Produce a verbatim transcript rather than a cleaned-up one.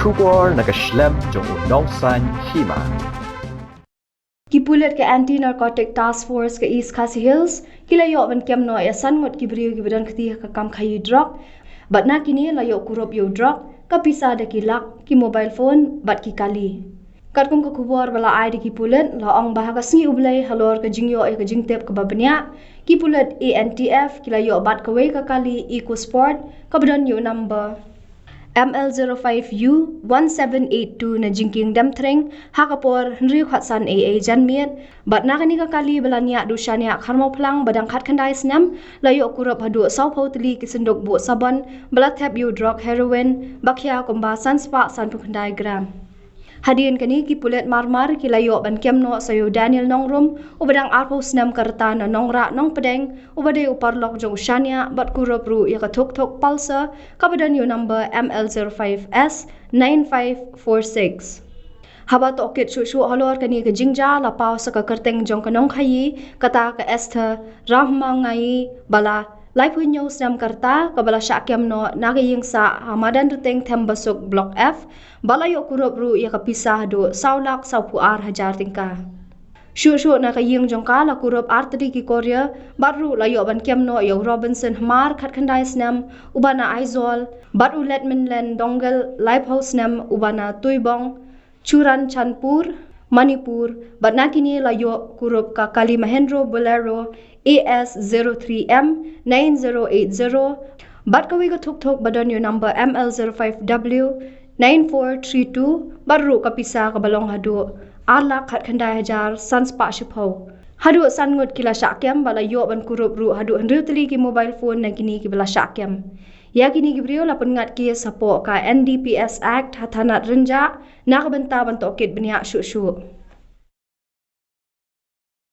Khubor na ka shlem jong u nongsan hima. Ki pulit ka Anti Narcotic Task Force ka East Khasi Hills ki la ïoh ban kem noh ïa san ngut ki briew kiba don kti ha ka kam khaïi drok. Bad na kine la ïoh kurup ïa u drok, ka pisa da ki lak, ki mobile phone bad ki kali. Katkum ka khubor ba la ai da ki pulit, la ong ba ha ka sngi U Blei halor ka jingïoh ïa ka jingtip kaba bniah, ki pulit A N T F ki la ïoh bat kawei ka kali EcoSport kaba don ïa u number M L zero five U one seven eight two na jingkieng Demtreng ha ka por hynriew khatsan A A janmiet. Bad na kane ka kali ba la niah da u shaniah Kharmawphlang ba dang khatkhyndai snem, la ïoh kurup haduh sawphew tylli ki synduk buh sabon ba la thep ïa u drok heroin ba khia kumba san spah sanphew khyndai gram. Hadien kane, ki pulit marmar ki la ïoh ban kem noh sa ïa u Daniel Nongrum, uba dang arphew snem ka rta, na Nongrah Nongpdeng, uba dei u paralok jong u shaniah, bad kurup ruh ïa ka thuk thuk Pulsar kaba don ïa u number M L zero five S nine five four six. Haba tohkit shuh shuh halor kane ka jingjia, la paw sa ka kyrteng jong ka nongkhaïi, kata ka Esther Rahmangaïi, ba la laiphew hynñiew snem ka rta, kaba la shah kem noh na ka ïing sah ha Madanrting Thembasuk Block F, bad la ïoh kurup ruh ïa ka pisa haduh saw lak sawphew ar hajar tyngka. Shuh shuh na ka ïing jong ka la kurup artylli ki koria, bad ruh la ïoh ban kem noh ïa u Robinson Hmar, khatkhyndai snem, uba na Aizawl, bad u Letminlen Donggel, laiphew snem, uba na Tuibong, Churachandpur, Manipur, bad na kine la ïoh kurup ka kali Mahindra Bolero A S zero three M nine zero eight zero, bad kawei ka thuk thuk ba don ïa u number M L zero five W nine four three two, bad ruh ka pisa kaba long haduh ar lak khatkhyndai hajar san spah shiphew. Haduh san ngut ki la shah kem, bad la ïoh ban kurup ruh haduh hynriew tylli ki mobile phone na kine kiba la shah kem. Ïa kine ki briew la pynngat case hapoh ka N D P S Act ha thanat Rynjah, na ka bynta ban tohkit bniah shuh shuh.